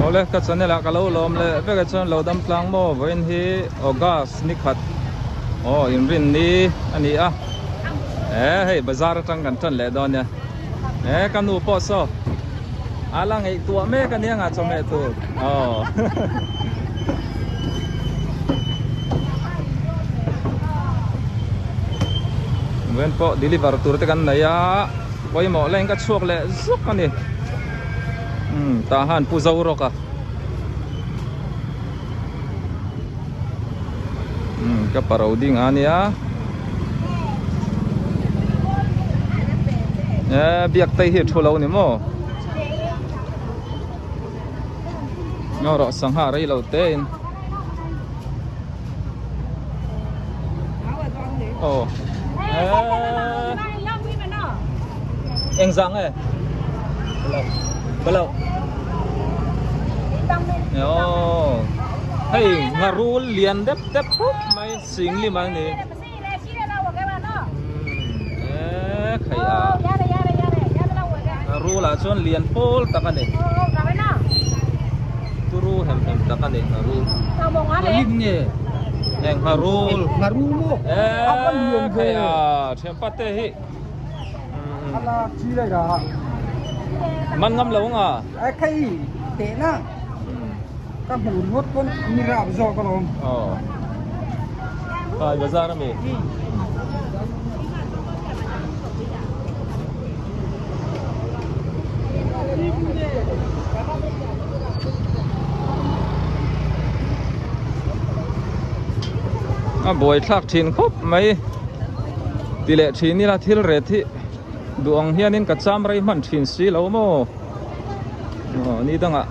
Awle ka channel ah ka lo lawm leh vek ah chuan lo dam tlang maw vawiin hi August ni khat aw inrin ni a ni a e hei bazar atang kan tan leh dawn nia e ka nu pawh saw a la ngaihtuah mek a nia ngah chawhmeh tur aw vawiin pawh deliver tur te kan nei a pawimawh laiin ka chhuak leh zuk a ni. Umm tah han pu zo rawk a umm ka paro ding a nia e biak te hi thu lo ni maw ngaw rawh sangha rei lo te in aw eng zang e Balo. Oh. Hei ngarul lian dep dep khawp mai sing lim a ni. Eh khai a. Ngarul ah chuan lian pawl tak a ni. Turu hem hem tak a ni ngarul. Lim nge. Eng ngarul. Ngarul mo. Eh khai a thianpa te hi. Man ngam lo nga. Ai khai te na. Ka hmu ngawt pawn mi rap zawk alawm. Aw. Kai bazar ami. A buai thlak thin khawp mai. Ti leh thin ila thil ret hi duh ang hianin ka cham rei hman thin si lo maw aw ni dangah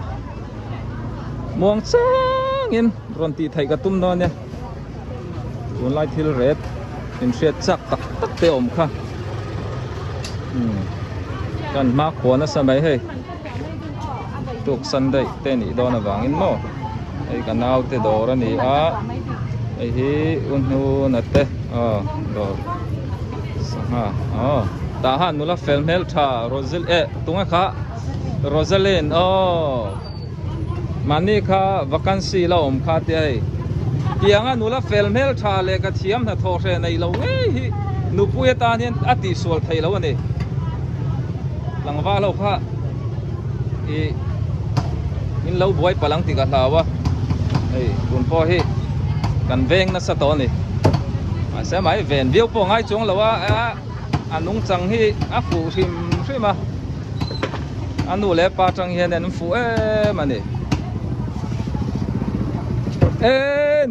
muang changin rawn tih theih ka tum dawn nia tunlai thil ret inhriat chak tak tak te awm kha umm kan hma khua nasa mai hei tuk sunday te nih dawn avangin maw hei ka naute dawr a ni a hei hi u hnuna te aw dawr sangha aw tah han nula fel hmel tha Rosel eh tunge kha Rosalyn aw mahni kha vacancy la awm kha tia hei tianga nula fel hmel tha leh ka thiam hnathawh hre nei lo ngei hi nupui atan hian a tihsual theih lo a ni. Tlangval ho kha ih in lo buai palh ang tih ka hlau a hei tun pawh hi kan veng nasa tawh a ni mahse mai ven viau pawh a ngai chuang lo a a nungchang hi a fuh hrim hrim a a nu leh pa atang hian an fuh em a ni e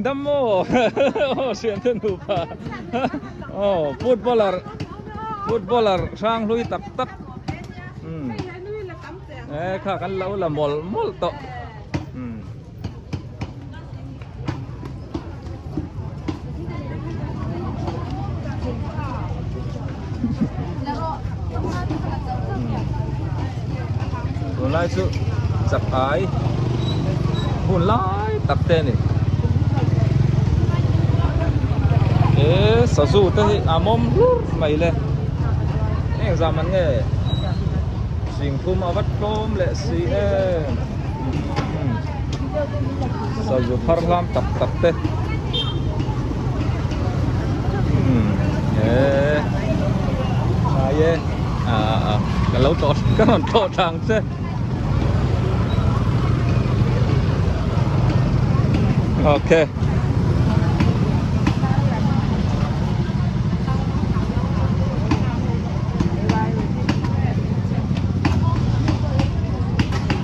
dam maw aw thiante nupa aw footballer. Footballer hrang hlui tak tak umm e kha kan lo la mawlh mawlh tawh umm. Tunlai chu chak ai hun lai tak te a ni. He sazu te hi a mawm hlur mai le eng zam an nge singthum a va tlawm leh si em sazu phar hlam tak tak te e ai e a a ka lo tawh ka rawn tlawh thlang che. Ok.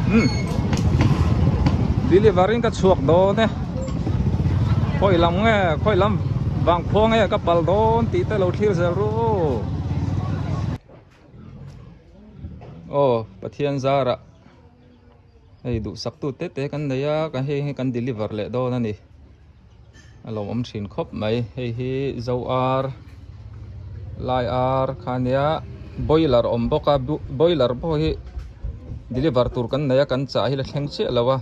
Hmm. Delivery ka chhuak dawn e. Khawi lam nge, khawi lam vang khuang nge ka pal dawn tih te lo thlir zel ru. Aw Pathian zarah hei duhsak tu te te kan nei a ka hei hi kan deliver leh dawn a ni a lawmawm thin khawp mai hei hi zo ar lai ar kha nia boiler awm bawk a boiler pawh hi deliver tur kan nei a kan chah hi la thleng chiah lo a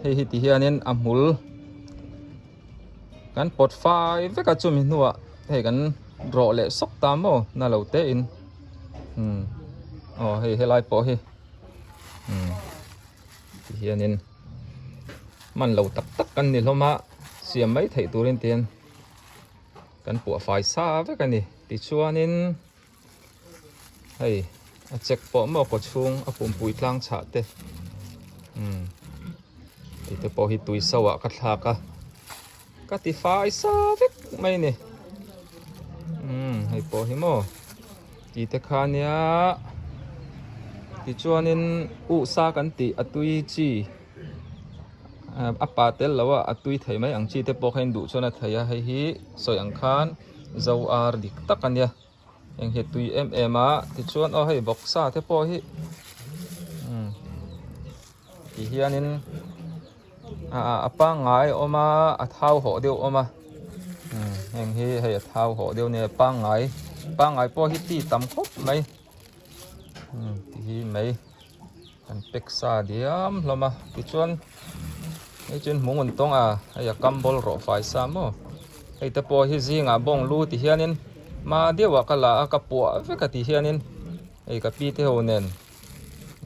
hei hi ti hianin a hmul. Kan pawt fai vek a chumi hnuah hei kan rawh leh sawk ta maw na lo te in umm aw hei helai pawh hi umm. Ti hianin hman lo tak tak kan ni hlawm a, siam mai theih turin tihian kan puah fai sa vek a ni. Tichuanin hei a check pawh maw kaw chhung a pumpui tlang chhah te umm hei te pawh hi tui so ah ka thlak a ka ti fai sa vek mai a ni umm hei pawh hi maw tih te kha nia tichuanin uhsa kan tih a tui chi a pa tel lo a a tui thei mai ang chi te pawh kha in duh chuan a thei a hei hi sawi ang khan zo ar dik tak a nia eng hi a tui em em a tichuan aw hei bawksa te pawh hi umm ti hianin ah a pangngai a awm a a thau hawh deuh a awm a umm heng hi hei a thau hawh deuh a nia pangngai pangngai pawh hi ti tam khawp mai umm ti hi mai an pack sa diam hlawm a tichuan hei chuan hmung an tawng a hei a kam bawl rawh fai sa maw hei te pawh hi zingah bawng lu ti hianin hma deuhah ka la a ka puah vek a ti hianin hei ka pi te ho nen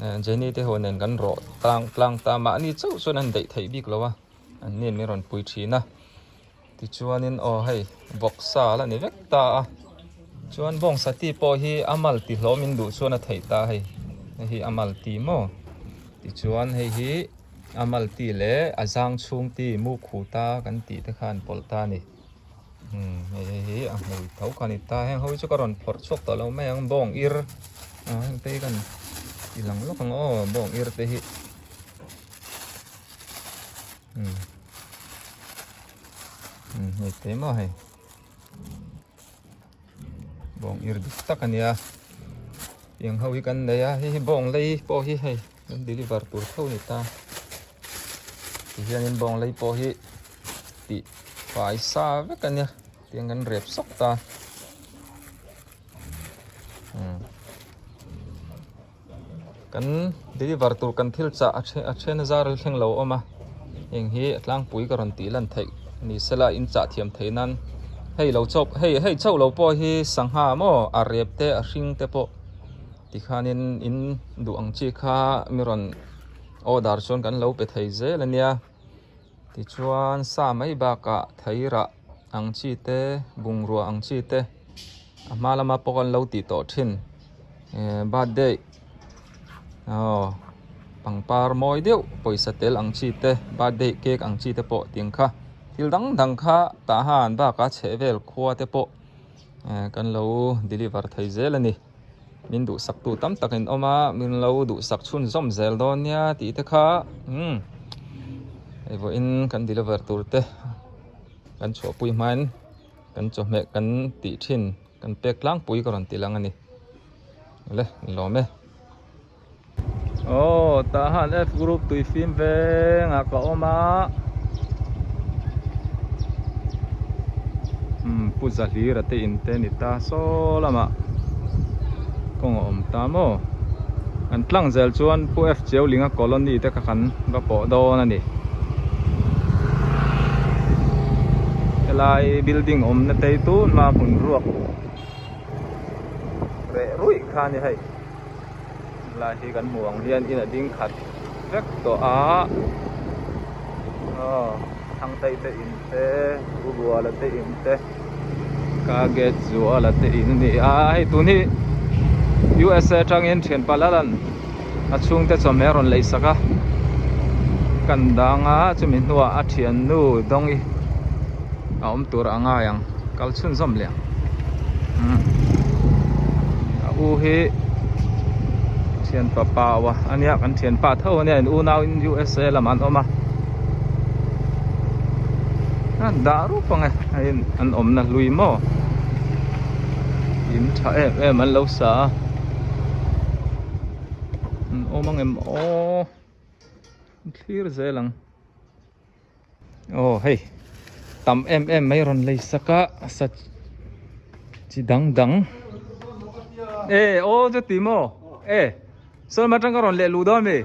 eh Jenny te ho nen kan rawh tlang tlang ta mahni chauh chuan an daih theih bik lo a an nen min rawn pui thin a. Tichuanin aw hei vawksa la ni vek ta a, chuan bawngsa ti pawh hi a mal ti hlawm in duh chuan a theih ta hei, hei hi a mal ti maw? Tichuan hei hi a mal ti leh a zang chhung ti mu khu ta kan tih te khan pawlh ta a ni, umm hei hei hi a hmui tho kha a ni ta, heng ho hi chu ka rawn phawrh chhuak tawh lo mai ang bawng ir ah heng te hi kan ti lang lawk ang aw bawng ir te hi umm. Hei te maw hei bawng ir dik tak a nia tiang ho hi kan nei a hei hi bawng lei pawh hi hei kan deliver tur tho a ni ta tihianin bawng lei pawh hi tih fai sa vek a nia tiang kan rep sawk ta umm. Kan deliver tur kan thil chah a a then a zar thleng lo a awm a heng hi a tlangpui ka rawn tih lan theih ni sela in chah thiam theih nan hei lo chauh hei hei chauh lo pawh hi sangha maw a rep te a hring te pawh tikhanin in duh ang chi kha mi rawn order chuan kan lo pe thei zel a nia tichuan sa mai bakah theirah ang chi te bungrua ang chi te a hma lama pawh kan lo tih tawh thin. Eh birthday aw pangpar mawi deuh pawisa tel ang chi te birthday cake ang chi te pawh tiang kha thil dang dang kha tah han bakah chheh vel khua te pawh eh kan lo deliver thei zel a ni min duhsak tu tam tak in awm a min lo duhsak chhunzawm zel dawn nia tih te kha umm hei vawiin kan deliver tur te kan chhuahpui hmain kan chawhmeh kan tih thin. Kan pek tlangpui ka rawn ti lang a ni. Le, ni lawm e. Aw, tah han F group tui fim vengah ka awm a. Umm, Pu Zahlira te in te ni ta saw lamah kawng a awm ta maw. Kan tlang zel chuan Pu F Chiaulinga colony te kha kan va pawh dawn a ni. Helai building awmna te hi tun hma hmun ruak reh ruih kha a ni hei helai hi kan hmuh ang hian in a ding khat vek tawh a aw thangteih te in te ruala te in te ka gate zuala te in a ni a hei tun hi U_S_A atangin thianpa Lalan a chhungte chawhmeh a rawn lei sak a kan dang a chumi hnuah a thiannu dawngi a awm tur a ngai ang kal chhunzawm leh ang umm a u hi thianpa pau a nia kan thianpa tho a nia in unau in U_S_A lamah an awm a an dah rup ang e hei an awmna hlui maw in tha em em an lo sa a. An awm ang em aw an thlir zel ang aw hei tam em em mai rawn lei sak a sa chi dang dang e aw chu ti maw e sawn atang ka rawn leh luh dawn mi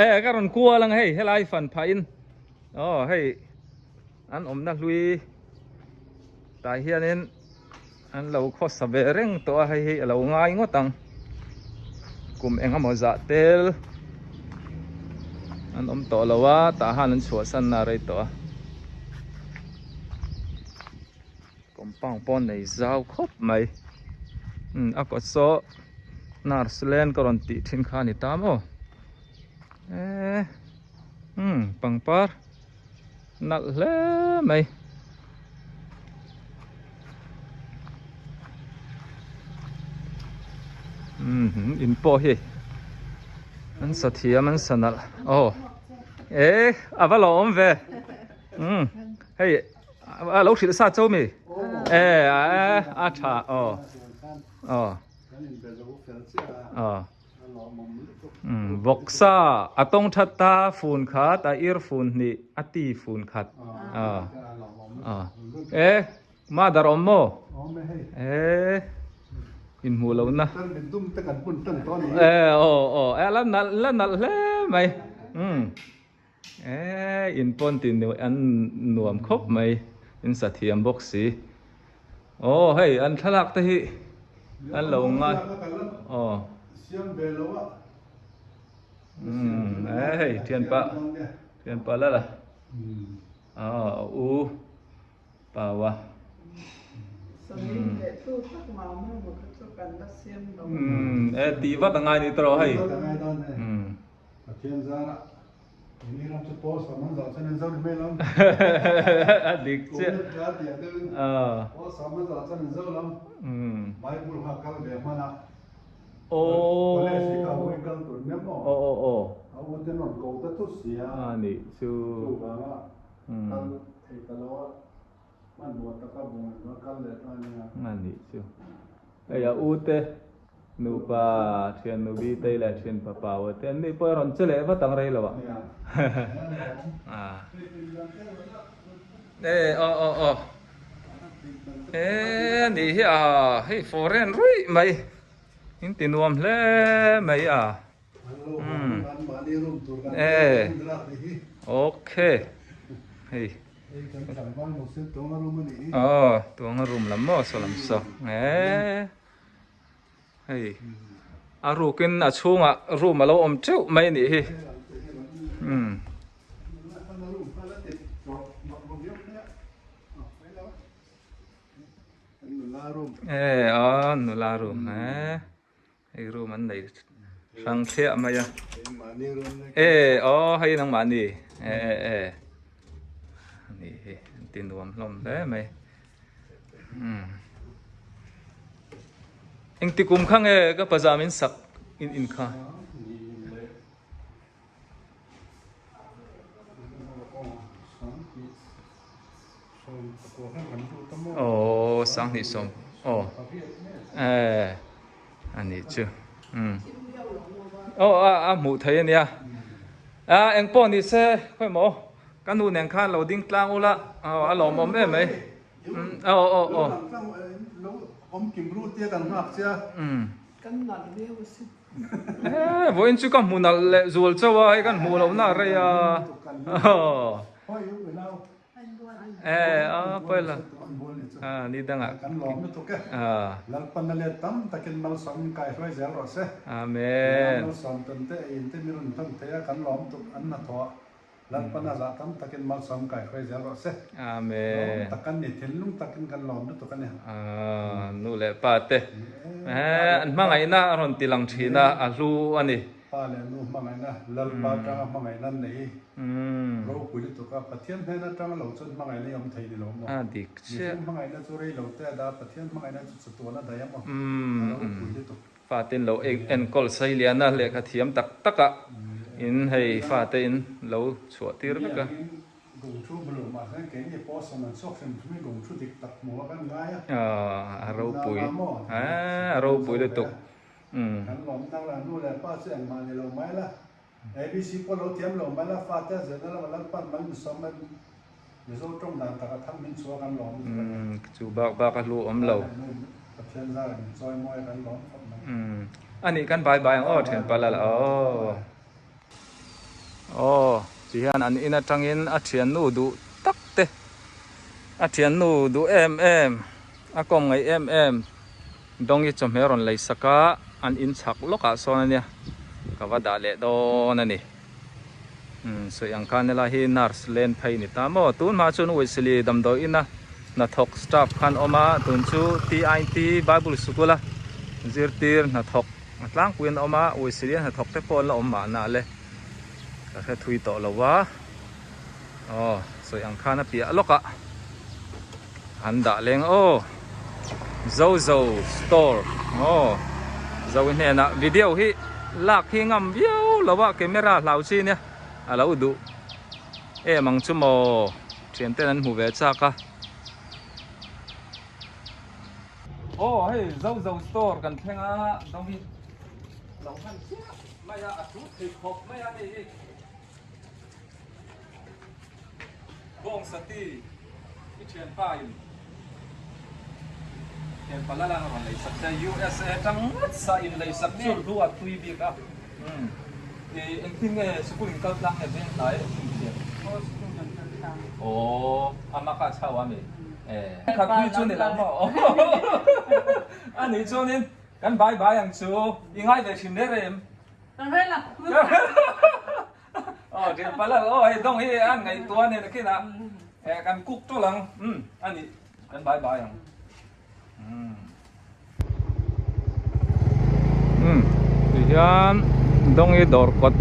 e ka rawn kual ang hei helai fan phah in aw hei an awmna hlui tah hianin. An lo khawsa ve reng tawh a hei hi a lo ngai ngawt ang kum eng emaw zah tel An awm tawh lo a, tah han an chhuahsan na rei tawh a. Compound pawh nei zau khawp mai. Umm a kawt saw nurse len ka rawn tih thin kha a ni ta maw? Eee umm pangpar nalh hle mai. Umm in pawh hi an sa thiam an sa nalh aw eh a va lo awm ve umm hei a lo hrilh sa cho mi eh a tha aw aw aw umm vawksa a tawng that ta fun khat a ir fun hnih a ti fun khat aw aw eh mother awm maw eh inhmuh loh na eh aw aw eh la nalh la nalh hle mai umm eh in pawn ti an nuam khawp mai in sa thiam bawk si. Aw hei an thlalak te hi an lo ngai aw umm e hei thianpa thianpa la la aw u paua umm e tih vat a ngai ni tawh hei umm. A dik chiah. Aw aw aw. A nih chu. A nih chu. Hei a u te nupa thian nubi te leh thian fapa aw te an ni pawh a rawn che leh vat ang rei lo ah. E aw aw aw. E a nih hi a hei foreign ruih mai. In ti nuam hle mai a. Umm e okay hei aw tuanga room lam maw saw lam saw e hei a rukin a chhungah room a lo awm teuh mai a nih hi umm. E aw nula room e. Hei room an nei hrang thliah mai a. E aw hei nangmahni e e e ni hi an ti nuam hlawm hle mai. Umm engti kum kha nge ka pazam in sak in in kha. Aw sanghnih sawm aw eh a nih chu umm aw a a hmuh theih a nia a eng pawh ni se khawi maw ka nu nen khan lo ding tlang ula aw a lawmawm em mai umm aw aw aw umm. Eee vawiin chu ka hmu nalh leh zual chauh a hei kan hmuh loh na a rei a ee a pawi la a ni dangah amen. Lalpana zah tam takin malsawm kai hruai zel rawh se. Amen. Lawm tak an ni, thinlung takin kan lawm lutuk a ni. Aah, nu leh pa te an hmangaihna a rawn ti lang thin a, a hlu a ni. Pa leh nu hmangaihna, Lalpa atanga hmangaihna an nei hi ropui lutuk a, Pathian hnen atanga lo chuan hmangaihna i awm thei ni lo maw? A dik chiah. Mihring hmangaihna chu rei lo te a dah a, Pathian hmangaihna chu chatuan a daih a maw? A ropui lutuk. Fate in lo enkawl sailian a, lehkha thiam tak tak a in hei fate in lo chhuah tir vek a. A ropui a ropui lutuk. Chu bak bak a hlu awm lo. A nih kan bai bai ang aw thian pal a la aw. Aw ti hian an in atangin a thiannu duh tak te a thiannu duh em em a kawm ngaih em em Dawngi chawhmeh rawn lei sak a an in chhak lawkah sawn a nia ka va dah leh dawn a ni. Umm sawi ang khan helai hi nurse len phei ni ta maw tun hma chuan Wesley damdawi ina hnathawk staff khan awm a tun chu TIT Bible sikul a zirtir hnathawk a tlangpui an awm a Wesley a hnathawk te pawh an la awm mahna le ka hre thui tawh lo a aw sawi ang khan a piah lawk ah an dah leng aw Zozo store aw zo hnenah video hi lak hi ngam viau lo a camera hlau chi nia a lo duh em ang chu maw thian ten an hmu ve chak a aw hei Zozo store kan thleng a do hi lo hman chiah mai a a thu thei khawp mai a ni hi. Bawng Sati i thianpa in thianpa la lan a rawn leisak che USA tang ngawt sa in leisak chu hlu a tui bik a umm i engtin nge sikul in kal tlang nge veng hnai in thian Aw sikul kan kal tlang. Aw a maka chho a mi e kha tui chu ni lo maw a nih chuanin kan bai bai ang chu i ngai ve thin reng em. Aw dil pala aw hei dawng hi an ngaihtuah nen a khin a eh kan cook tawlh ang umm a nih kan bai bai ang umm umm tihian dawng hi dawr kawt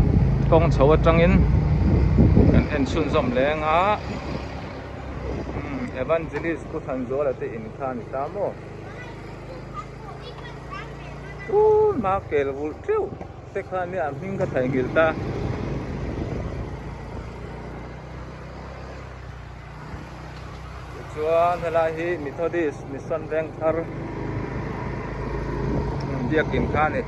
kawng chho atangin kan en chhunzawm leng a umm evangelist pu Thanzuala te in kha a ni ta maw. Tun hma kel vulh teuh te kha nia a hming ka theihnghilh ta. Tichuan helai hi Methodist Mission Vengthar biakin kha a ni.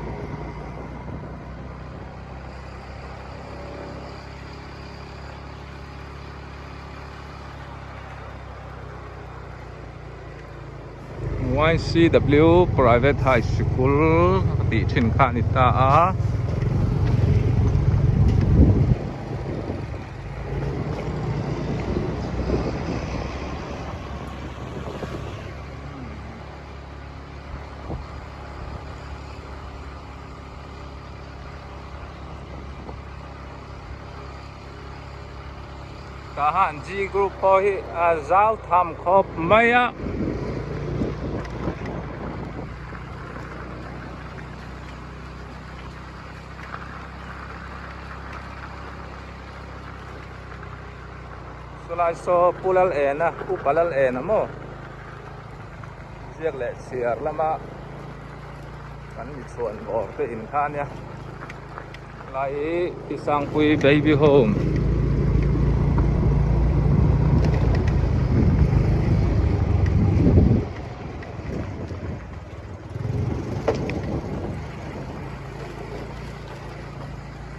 YCW Private High School ka tih thin kha a ni ta a. Tah han G group pawh hi a zau tham khawp mai a. Chulai saw Pu Lal Ena Upa Lal Ena maw ziak leh chhiar lama kan mi chhuan bawr te in kha ania. Helai hi Tisangpui Baby Home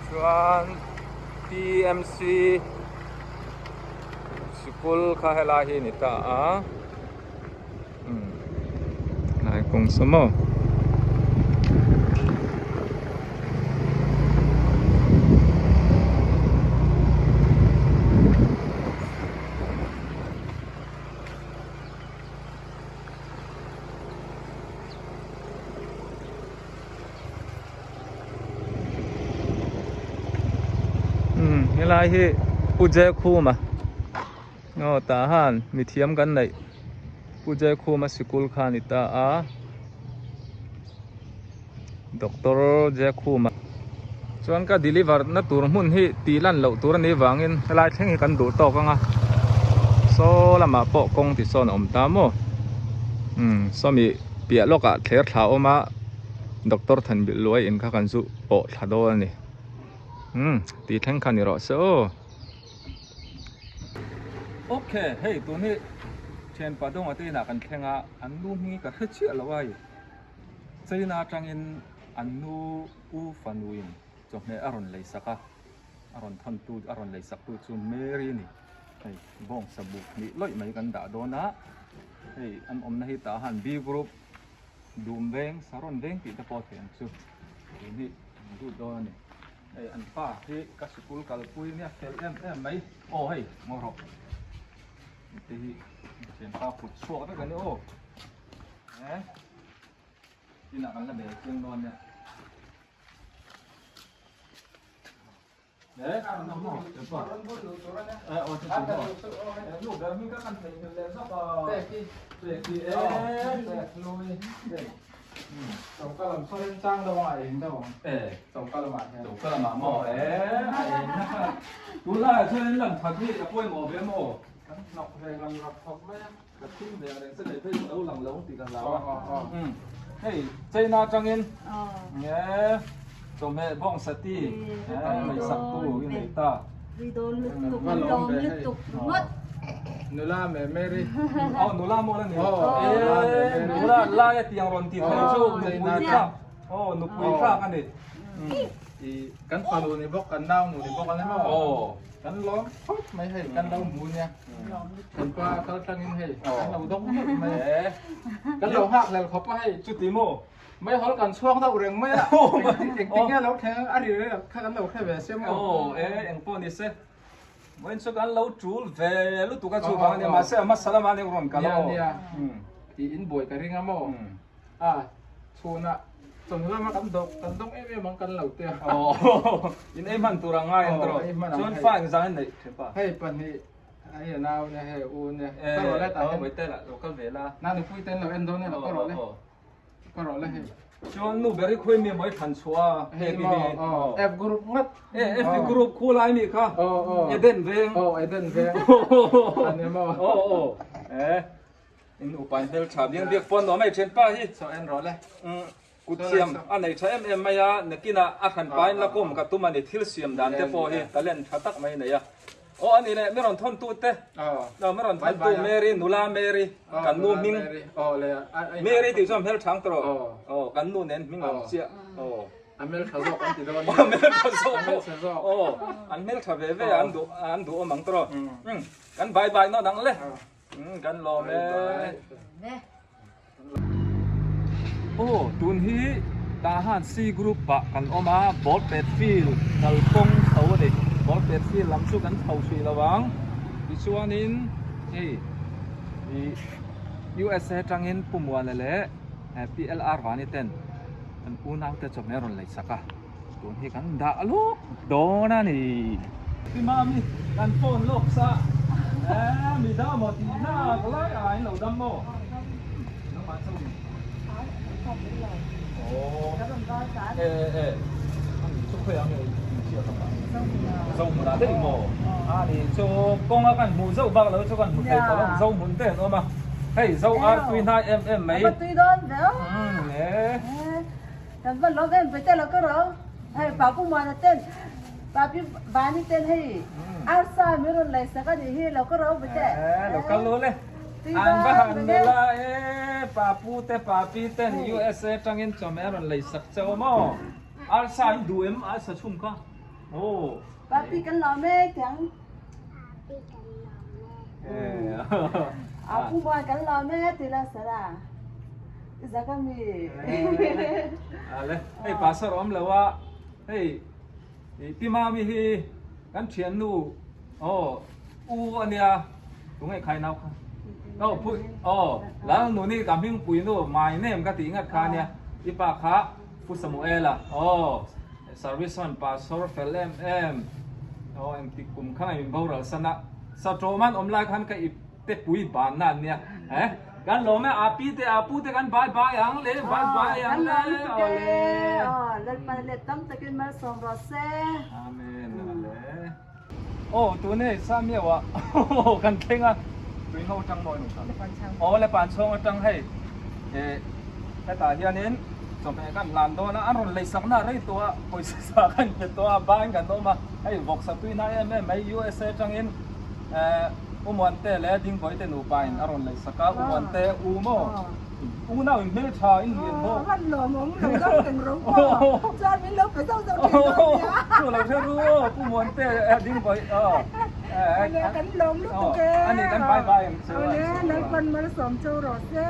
chuan TMC sikul kha helai hi a ni ta a. Lai kawng saw maw. Helai hi Pu Jekhuma. Aw tah han mithiam kan neih Pu Jekhuma sikul kha a ni ta a Doctor Jekhuma chuan ka deliver na tur hmun hi tih lan loh tur a nih vangin helai thleng hi kan duh tawk ang a saw lamah pawh kawng ti sawn a awm ta maw umm sawmi piah lawkah thler thla a awm a Doctor Thanbilh Luai in kha kan zu pawh thla dawn a ni umm tih thleng kha ni rawh se aw. Ok hei tun hi thianpa dawnga te inah kan thleng a an nu hming hi ka hre chiah lo a hei China atangin an nu u fanuin chawhmeh a rawn lei sak a a rawn thawn tu a rawn lei sak tu chu Mary a ni hei bawngsa buk hnih lawih mai kan dah dawn a hei an awmna hi tah han B group dum veng saron veng tih te pawh a theih ang chu tun hi an lut dawn a ni. Hei an pa hi ka sikul kalpui nia fel em em mai aw hei ngaw rawh te hi thianpa kut chhuak vek ani aw eh inah kan la bel chiang dawn nia. Choka lam saw hian chang deuh ang a eng deuh ang. Choka lamah hian. Choka lamah maw e a eng na kha. Tunlaiah chuan in lam that hi a pawimawh ve maw? Kan hnawk ve lang rak khawp mai a. Ka thim ve ang reng se lei phei chu lo lang lo tih kan hlau a. Hei China atangin nge chawhmeh bawng sati ngaihsak tu i nei ta. Va lawm ve hei. Nula me Mary. Aw nula maw la ni. Nula lai a tiang rawn ti thei chu nupui thlak. Aw nupui thlak a ni. I kan fanu ni bawk kan nau nu ni bawk a ni maw? Aw. Kan lawm khawp mai hei kan lo hmu nia. Kan pa kal tlangin hei kan lo dawng khawp mai. Kan lo nghak hlel khawp a hei. Chuti maw? Meihawl kan chhuak deuh reng mai a. Engtin nge lo thleng a ri reng kha kan lo hre ve sia maw? Aw e engpawh ni se. Vawiin chu kan lo tul ve lutuk a chuvang a nia mahse a hmasa lamah nia rawn kal aw. Nia nia. Tiin buai ka ring a maw? A chhunah chawhnu lama kan dawk kan dawng em em ang kan lo te a. Aw in ei hman tur ang ngai ang tawh. Chuan fa engzang in neih thepa? Hei pahnih hei a nau nia hei a u nia ka rawh le tah hian. Vawi te lah lo kal ve la. Na nupui ten lo en dawn nia lo ka rawh le. Ka rawh le hei. Chuan nu ber i khawi mi mawi thlan chhuah a hei hi. Aw F group ngat. E F group khu lai mi kha. Aw aw. Eden veng. Aw Eden veng. Ani maw. Aw aw. E. In upa in hmel tha biang biak pawn nuam hei thianpa hi. Chaw en rawh le. Kut thiam a nei tha em em mai a, nakinah a hran pain la kawm ka tum a ni, thil siam dan te pawh hi talent tha tak mai a nei a. Aw a ni le, mi rawn thawn tu te, aw mi rawn thawn tu Mary, nula Mary, kan nu hming, Mary tih chuan hmel thang tawh rawh, aw kan nu nen hming ang chiah, aw. A hmel tha zawk an ti dawn nia. A hmel tha zawk, aw an hmel tha ve ve a, an duh awm ang tawh rawh. Kan bye bye nawt ang le. Kan lawm e. Aw tun hi Tahan C group ah kan awm a, ball pet field kalkawng chho a ni. Ball pet field lam chu kan chho hrih lo ang. Tichuanin hei ih USA atangin Pu Muana leh PLR Vani ten an unaute chawhmeh a rawn lei sak a. Tun hi kan dah luk dawn a ni. Pi Mami kan phone lawk sa eh mi dam maw tih nak lai a in lo dam maw? Nangmah chauh ni. Aw eh eh ani chu khawi ang nge in chhiat ang a zo hmun ah daih maw? Ani chu kawng a kan hmuh zauh bak lo chu kan hmu thei tawh lo zo hmun te an awm a hei zo ar tui hnai em em mai. Umm eh. Kan va lawm em ve te lo ka ro. Hei pa pu Muana ten pa pi Vani ten hei arsa min rawn lei sak a nih hi lo ka ro ve te. Eh lo kal lo le. An va han nula e pa pu te pa pi ten USA tangin chawhmeh a rawn lei sak chauh a maw. Arsa in duh em arsa chhum kha. Aw. Pa pi kan lawm e tiang. Pa pi kan lawm e. A pu Muan kan lawm e ti la Sarah. Ale hei pastor awm lo a hei pi mami hi kan thian nu aw u ania tunge khai nau kha aw pui aw lal nu ni ka hming pui nu my name ka tih ngat kha ania i pa kha pu Samuela aw service man pastor fel em em aw engtik kum kha nge min boral sana satawman awm lai khan ka ip te pui ban na an nia eh kan lawm e a pi te a pu te kan bye bye ang le bye bye ang le awle lalpa le tam takin malsawm rawh se amen ale aw tun hei samiau ah kan thleng a tui ho tang mawi nung aw le pan chhawng atang hei eh hetah hianin chawhmeh kan hlan dawn a an rawn lei sak na rei tawh a pawisa sa kan pe tawh a bain kan awm a hei vawksa tui hnai em em mai USA atangin eh U Muante leh Dingbawi te nupa in a rawn lei sak a, U Muante u maw? U nau in hmeltha in lian bawk. Aw lawm awm lo deuh reng ro pawh chuan min lo pe zauh zauh thin dawn nia. Chu lo hre ru aw Pu Muante eh Dingbawi aw. Awle kan lawm lutuk e. Ani kan bye bye ang chu. Awle Lalpan malsawm cheu rawh se.